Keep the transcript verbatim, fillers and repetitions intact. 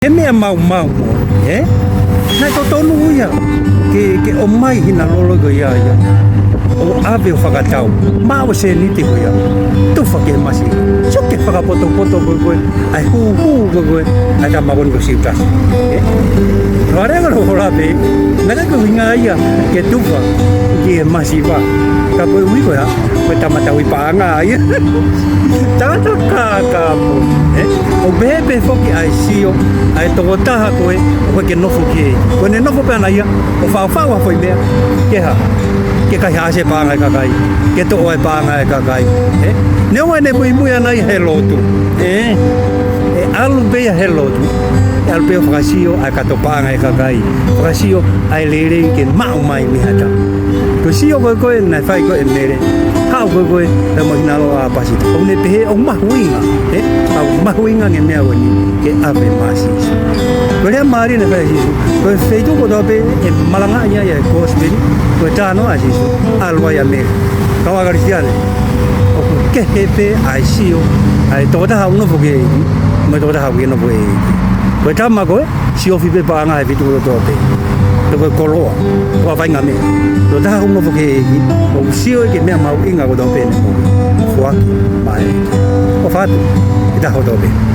He meʻa maumau mo, ē? Naʻe totonu ia ke, ke ʻomai hina lolo ko ia ia. ʻO ʻave ʻo fakatau. Maʻu e sēniti ko ia. Tufa ki he masi. Sio ki he fakapotopoto ko ē. ʻA e hūhū ko ē. ʻA e tama ko eni ko Siutasi. Ē? Lōlonga lōlonga pē. Naʻe ʻikai ko e ʻuhinga ia ke tufa ki he masiva. Ka ko e ui ko ia. Ko e tama tauhi paʻanga ia. Tangata kākā mo, ē? ʻO pehē pē foki ʻa e sio, ʻa e tokotaha ko ē, ʻoku ʻikai ke nofo ki ai. Ko ʻene nofo pē ʻana ia, ʻo faʻufaʻu ha foʻi meʻa, ke hā, ke kaihaʻasi e paʻanga ʻa e kakai, ke toʻo e paʻanga ʻa e kakai, ē? Neongo ʻene muimui ʻana ia he lotu, ē? ʻE ʻalu pē ia he lotu, ʻe ʻalu pē ʻo fakasio ʻa e kato paʻanga ʻa e kakai, fakasio ʻa e lelei ke maʻu mai mei ha taha. Ko e sio ko ē ko ē naʻe fai ko ē ʻe Mele. Haʻu ko ē ko ē, pea mo e hina lolo ʻa ʻApasi. ʻOku ne pehē ʻoku mahuʻinga, ē? ʻOku mahuʻinga e meʻa ko eni ke ʻave maʻa Sīsū. Ko e lea mālie naʻe fai ʻe Sīsū. Ko e feituʻu kotoa pē ʻe malangaʻi ai ʻa e kosipeli. Ko e talanoa ʻa Sīsū. ʻAlu ai ʻa Mele. Kau Kalisitiane. ʻOku kehe pē ʻa e sio ʻa e tokotaha ʻoku nofo ki he ʻEiki mo e tokotaha ʻoku ʻikai nofo ki he ʻEiki. Ko e tama ko ē, siofi pē paʻanga he feituʻu kotoa pē. Pe ko e koloa, ko ha faʻahinga meʻa. Tokotaha ʻoku nofo ki he ʻEiki, ʻoku sio ki he meʻa mahuʻinga kotoa pē ʻene moʻui. Foaki maʻa e ʻEiki. ʻOfa atu, ʻi he taha kotoa pē.